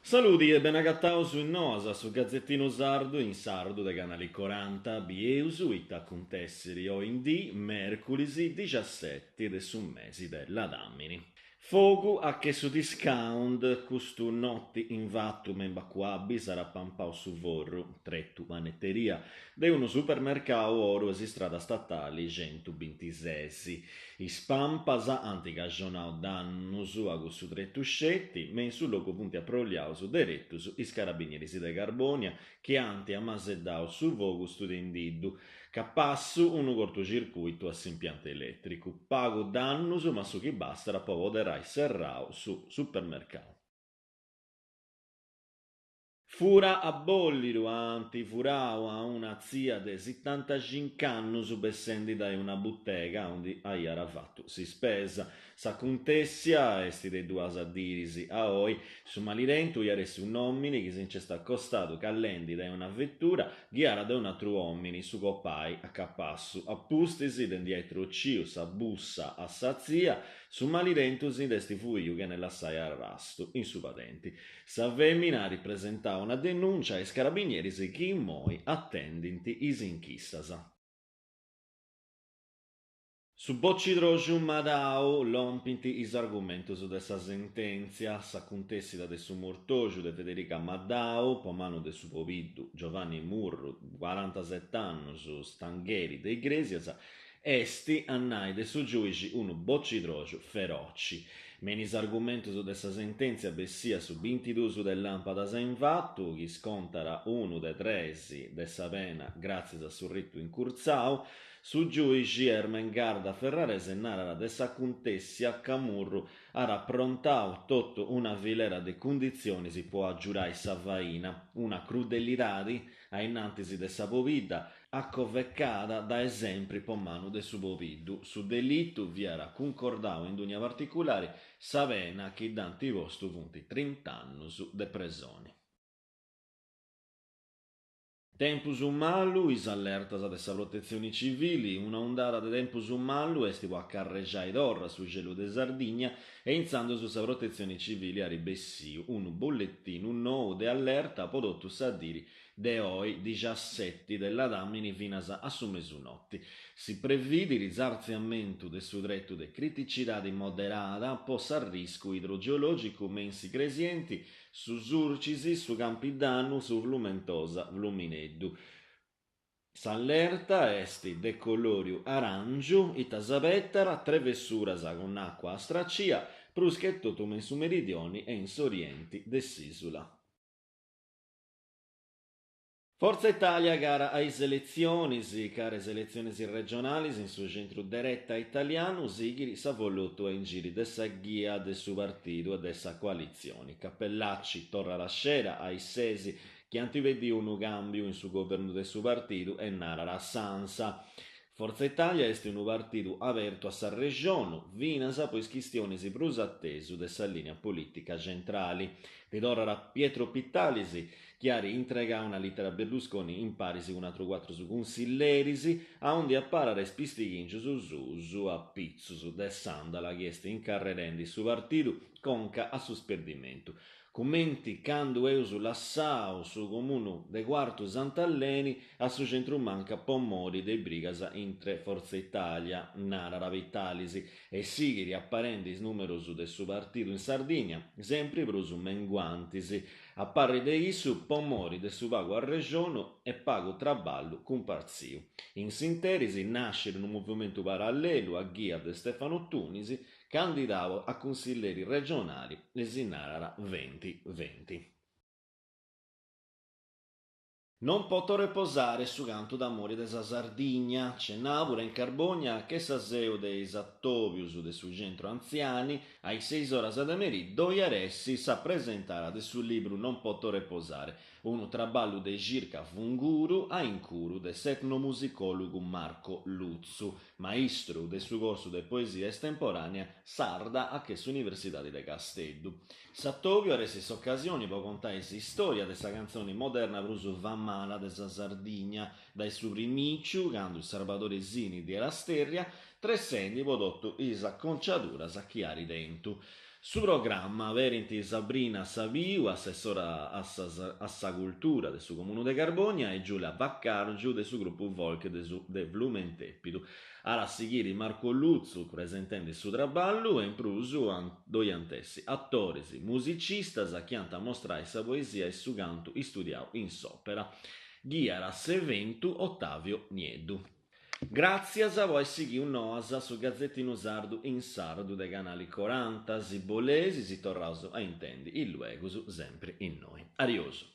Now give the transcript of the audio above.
Saludi e benagataus in Noas, su gazetinu sardu in sardu de Canali Coranta. Bieus ita acuntessiri oi in dì, mèrculis dixaseti de su mesi de ladàmini. Fogu a che su discount, custu noti invatu me in Bacu Abis at pampau su forru, tretu paneteria, de unu supermercau oru 'e s'istrada statali centubintises. Is pampas ant cajonau dannus a cussu tretu sceti, me in su logu funt aproliaus deretus is carabinieris de Carbònia chi ant amaseddau su fogu studendiddu, capassu unu cortucircùitu a s'impiantu elètricu. Pagu dannus ma su chi bastat po poderai serrau su supermercau. Fura a bòllidu, ant furau a una tzia de sitantaxinc'annus bessendi dae una butega aundi aiat fatu s'ispesa. S'acuntèssia est de duas diris a oi. Su malidentu iat essi un'òmini chi si nc'est acostadu calendi dae una vetura ghiada de un'atru òmini, su copai, a capassu. A pustis de ndi ai trociu sa bussa a sa tzia, su malidentu si nd'est fuiu chene lassai arrastu in su padenti. Sa fèmina at presentau una denùncia a is carabinieris chi immoi atendint is inchistas. Su bocidroxu Madau, lompint is argumentus de sa sentèntzia, s'acuntèssida de su mortoxu de Federica Madau po manu de su pobiddu Giovanni Murru, corantaset'annus, stangheri de Igrèsias, est, a nai de su giùixi, unu bocidroxu feroci. Me in is argumentus de sa sentèntzia bessia su bintidus de làmpadas invatu, chi scontat unu de tres de sa pena gràtzias a su ritu incurtzau, Su giùixi Ermengarda Ferrarese narat de s'acuntèssia ca Murru at aprontau totu una filera de cunditzionis po agiurai sa faina, una crudelidadi a innantis de sa pobidda, acovecada dae sempri po manu de su pobiddu. Su delitu fiat cuncordau in dònnia particulari, sa pena chi dd'ant postu funt trint'annus de presoni. Tempus malu, is allertas de sa Protetzioni Civili, Una undada de tempus malu est po acarrexai torra su celu de Sardigna e intzandus sa Protetzioni Civili at bessiu unu bolletinu nou de allerta po totu sa diri de oi, dixaseti de ladàmini finas a su mesunoti. Si previdit s'artziamentu de su tretu de criticidadi moderada po s'arriscu idrogeològicu me in s'Igresienti, su Surcis, su Campidanu, su Flumentosa, Flumineddu. S'allerta est de colòriu aràngiu, ita s'abetat, trevessuras cun àcua a stracia, prus che totu me in su meridioni e in s'orienti de s'ìsula. Forza Italia cara a is eletzionis, cara a is eletzionis regionalis in su centru-dereta italianu sighit s'avolotu a ingiri de sa ghia de su partidu e de sa coalitzioni. Cappellacci torrat a sceda a is ses chi ant pediu unu càmbiu in su governu de su partidu e narat a s'Ansa, Forza Italia est unu partidu abertu a s'arrexonu, finas po is chistionis prus atesu de sa lìnia polìtica centrali. Ddi torrat Pietro Pittalis, chi at intregau una lìtera a Berlusconi in paris cun atrus cuatrus cunsilleris, aundi aparat is pistighìngius suus a pitzus de s'àndala chi est incarrerendi su partidu conca a su sperdimentu. Cumenti candu eus lassau su comunu de Cuartu Sant'Aleni a su centrumanca po mori de is brigas intre Forza Italia, narat Pittalis, e sighit aparendi is numerus de su partidu in Sardigna, sempri prus menguantis, a parri de issu po mori de su pagu arrexonu e pagu traballu cumpartziu. In s'interis nascit unu movimentu parallelu a ghia de Stefano Tunis, Candidau a cunsilleri regionali e si narat Venti Venti. Non poto reposare su cantu d'amori de sa Sardigna, cenàbura in Carbònia che sa seu de is atòbius de su Centru Antziani, a is seis oras de merì ddoi at essi sa presentada de su libru Non poto reposare. Unu traballu de circa funguru a incuru de s'etnomusicòlogu Marco Lutzu, maistru de su corsu de poesia estemporànea sarda a che s'Universidadi de Casteddu. S'atòbiu at essi s'ocasioni po contai s'istòria de sa cantzoni moderna prus famada de sa Sardigna, dae su primìciu, candu Sarbadore Sini dd'iat stèrria, tressendi po totu is aconciaduras chi at tentu. Su programma aberint Sabrina Sabiu, assessora a sa cultura de su Comunu de Carbònia e Giulia Vaccargiu de su grupu folk de Flumentepidu. At a sighiri Marco Lutzu presentendi su traballu e in prus ddoi ant essi atoris, musicistas chi ant a mostrai sa poesia e su cantu istudiau in s'òpera. Ghiat s'eventu Ottavio Nieddu. Gràtzias po ai sighiu Noas, su gazetinu sardu in sardu de Canali Coranta. Si boleis si torraus a intendi illuegus sempri innoi. Ariosu.